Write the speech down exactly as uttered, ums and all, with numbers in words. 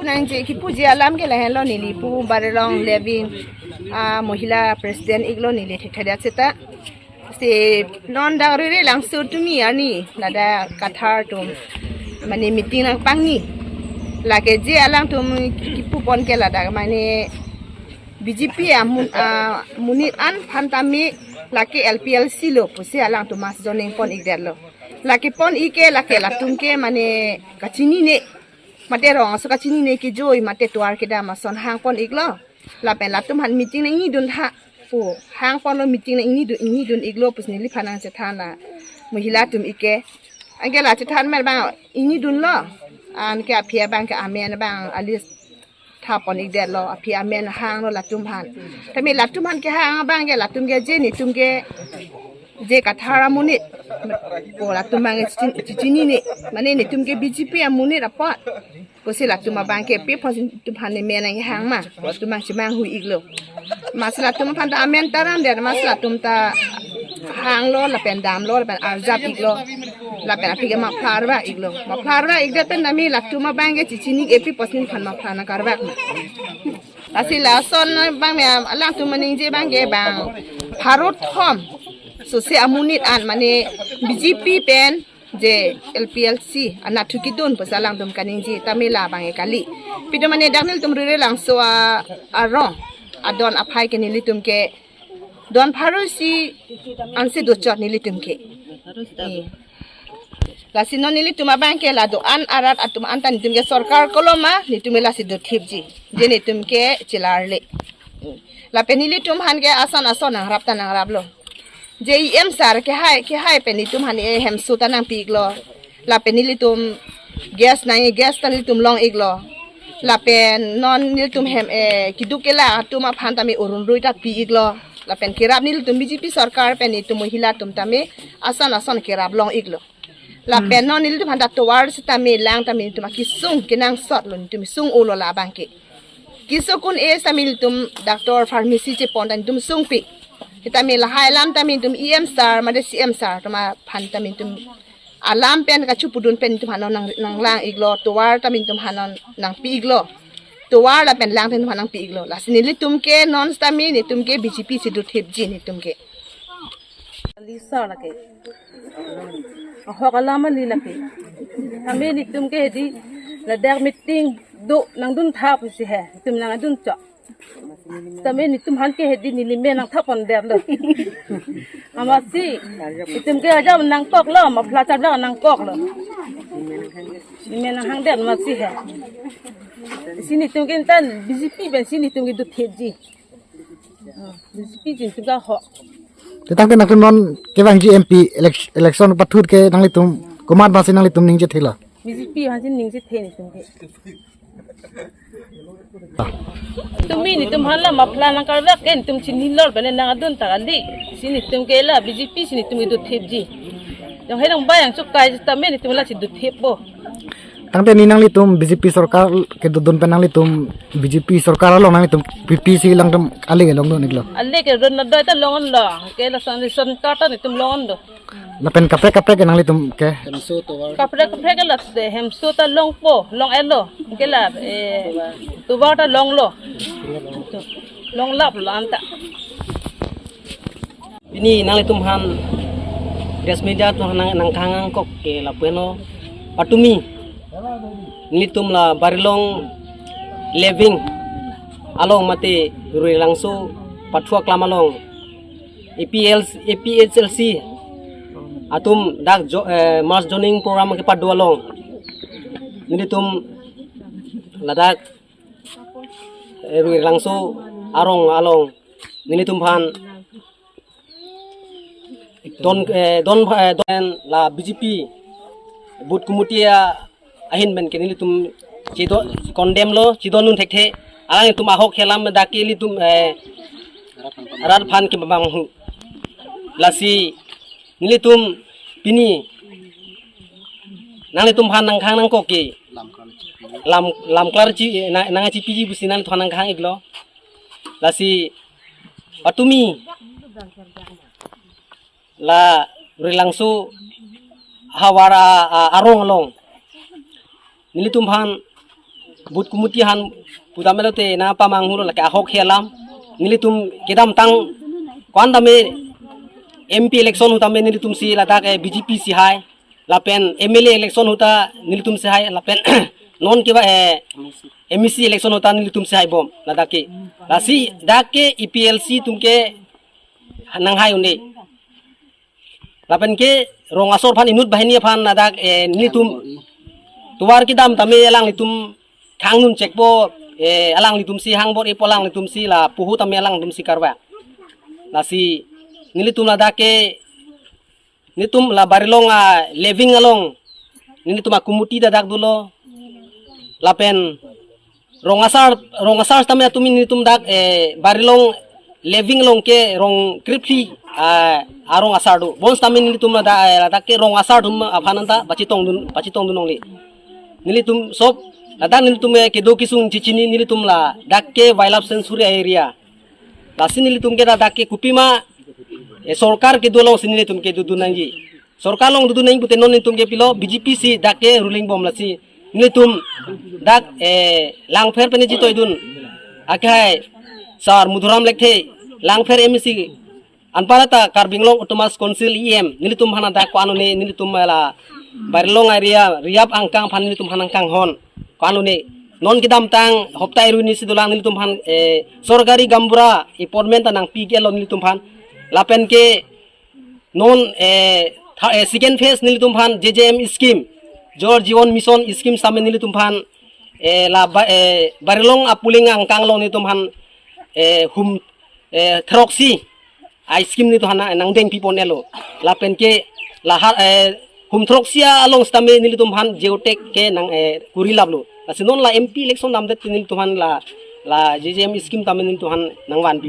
Nangji kipuji alam ke lahenlo, neli pu Barilong Living, ah, Mohila President iklo, neli thekthedetsi ta. Si non dak Ruirelangso tumi arni ladak Kathar atum mane meeting nangpangni. Lake je alangtum kipupon ke ladak mane B J P amun, ah, monit an aphan tame lake L P L C lo pusi alangtum mass joining pon-ikdetlo. Lake pon-ik ke lake latum ke mane kachinine. Mate rong aso kachinine kejoi, mate tovar kedam ason hangpon-iklo. Lapen latum aphan meeting nang-ingnidun tha pu hangponlo, meeting nang-ingnidun, ingnidun-iklo pusi neliphan nangchethan la Mohila atum ik ke. Anke la chethan mer abang ingnidunlo. Anke aphi abang ke amen abang alis thapon-ikdetlo, aphi amen hanglo latum aphan. Tame latum aphan kehang abang ke latum ke je netum ke je Kathar amonit pu latum abang ke chichin-, chichinine. Mane netum ke B J P amonit apot pusi latum abang ke pi pon si netum aphan ne men nangkehang ma, latum abang chemanghu-iklo. Masi latum aphan ta amen ta ramdet, masi latum ta hanglo lapen damlo lapen arjap-iklo. Lapen aphi ke muffler vak-iklo. Muffler vak-ikdet pen tame latum abang ke chechini-ik pi pon si neliphan muffler nangkarvak ma. Lasi lason abang me alangtum maningje abang ke bang pharo thom sose amonit an mane B J P pen je L P L C anatthu kedun pusi alangtum kaningje tame la abang ke kali. Pito mane dak nelitum Ruirelangso a-, arong adon aphai ke nelitum ke don pharo isi ansi dochot nelitum ke. Eh. Lasi non nelitum abang ke la do-an arat atum anta netum ke sorkar koloma netum ke lasi dothipji. Je netum ke chelarle. Lapen nelitum aphan ke ason ason nangrap ta nangraplo. Je E M sir kehai, kehai pen netum aphan e hemso ta nangpi-iklo. Lapen nelitum gas nang, gas ta nelitum long-iklo. Lapen non nelitum hem, eh, keduk kelak atum aphan tame urun rui ta pi-iklo. Lapen kerap nelitum B J P sorkar pen netum Mohila atum tame ason ason kerap long-iklo. Lapen non nelitum aphan ta tovar sitame lang tame netum akesung kenangsotlo, netum sung-olo la abang ke. Keso kun-e sitame netum doctor pharmacy chepon ta netum sungpi. Sitame lahai alam tame netum E M sir mate C M sir atum aphan tame netum alam pen kachepudun pen netum aphan non nang, nanglang-iklo, tovar tame netum aphan non nangpi-iklo. Tovar lapen lang tame netum aphan nangpi-iklo. Lasi nelitum ke non sitame netum ke B J P si dothipji netum ke. Lisa lake. Ahok alam ali lake. Tame netum ke hedi ladak meeting do nangdun tha pusi he. Netum nangdun chok. Tame netum aphan ke hedi neli men nangthapon-detlo. Amatsi netum ke ajam nangkoklo, muffler charvak nangkoklo. Neli men nanghangdet amatsi he. Si netum ke tan B J P pen si netum ke dothipji. Ah, B J P jin juga ho. Te tangte nangtum non kevangji M P elec-, election pathut ke nanglitum komat basi nanglitum ningje thela? B J P aphan si ningje the netum ke. Tumi netum aphan la muffler nangkarvak ke netum chinilo, bene nangdun ta kali. Si netum ke la B J P si netum ke dothipji. Jong he nang bayang chokai sitame netum lasi dothippo. Tangte ni nanglitum B J P sorkar kedodun pen nanglitum B J P sorkar along nanglitum P P C alangtum ale ke longdun-iklo? Ale ke ron na doi ta long-onlo. Ke lason ration card ta netum long-ondo. Lapen kaprek kaprek ke nanglitum ke? Kaprek kaprek ke la de hemso ta longpo, long-etlo. Ke la, eh, tovar ta longlo. Longlaplo anta. Pini nanglitum aphan press media atum aphan nang, nangkehang nangkok ke lapu-an lo. Patumi nelitum la Barilong Living along mate Ruirelangso pathu aklam along A P L, A P H L C atum dak jo, eh, mass joining program kepado along nelitum ladak, eh, Ruirelangso arong along nelitum aphan don, eh, don, eh, don la B J P booth committee ahin pen ke nelitum chedo condemn lo, chedondun thekthe. Alanglitum ahok alam dak ke nelitum, eh, rat aphan kemanghu. Lasi nelitum pini nanglitum aphan nangkehang nangkok ke lam, lam klarchi, eh, na, nangchipiji pusi nanglitum aphan nangkehang-iklo. Lasi patumi la Ruirelangso havar a, a, arong along nelitum aphan Booth committee aphan pudamelo te na pamanghu lo, lake ahok he alam. Nelitum kedamtang ko-an tame M P election ahut tame nelitum si ladak, eh, B J P si hai. Lapen M L A election ahut ta nelitum si hai. Lapen non ke ba, eh, M A C election ahut ta nelitum si hai bom ladak ke. Lasi dak ke A P L C atum ke nang hai un-e. Lapen ke rong asor aphan inut banghini aphan ladak, eh, nelitum tovar kedam tame alanglitum khang nun chekpo, eh, alanglitum si hang bor-ipo, alanglitum si lapu ahut tame alanglitum si karwa. Lasi nelitum ladak ke nelitum la Barilong a-leveling along nelitum a-committee ta dak dolo. Lapen rong asar, rong asar tame atum nelitum dak, eh, Barilong leveling along ke rong krepli, ah, arong asar do. Bonsitame nelitum ladak, eh, ladak ke rong asar atum aphan anta pachetongdun, pachetongdun longle. Nelitum sob ladak nelitum, eh, kedo kesung chechini nelitum ladak ke wildlife sanctuary area. Lasi nelitum ke ladak ke kopima, eh, sorkar kedo alongsi nelitum ke dodun nangji. Sorkar along dodun nangji pute non nelitum ke pilo, B J P si dak ke ruling bom lasi. Nelitum dak, eh, Langpher pen chetoidun. Akhai Sar Madhuram Lekthe, Langpher M A C, anparta Karbi Anglong Autonomous Council E M, nelitum aphan dak ko-an un-e, nelitum la Barilong area, Rihap angkang aphan nelitum aphan nangkanghon. Ko-an un-e. Non kedamtang hopta arni si dolang nelitum aphan, eh, sorkari gaonbura appointment ta nangpi ke lo nelitum aphan. Lapen ke non, eh, tha-, eh, second phase nelitum aphan J J M scheme, Jal Jeevan Mission scheme tame nelitum aphan, eh, la ba, eh, Barilong apuling angkang along nelitum aphan, eh, hum, eh, throksi a-scheme nelitum aphan nangdeng pipon-elo. Lapen ke lahar, eh, hum throksi along sitame nelitum aphan geotag ke nang, eh, kuri laplo. Lasi non la M P election damdet nelitum aphan la, la J J M scheme tame nelitum aphan nangvanpi.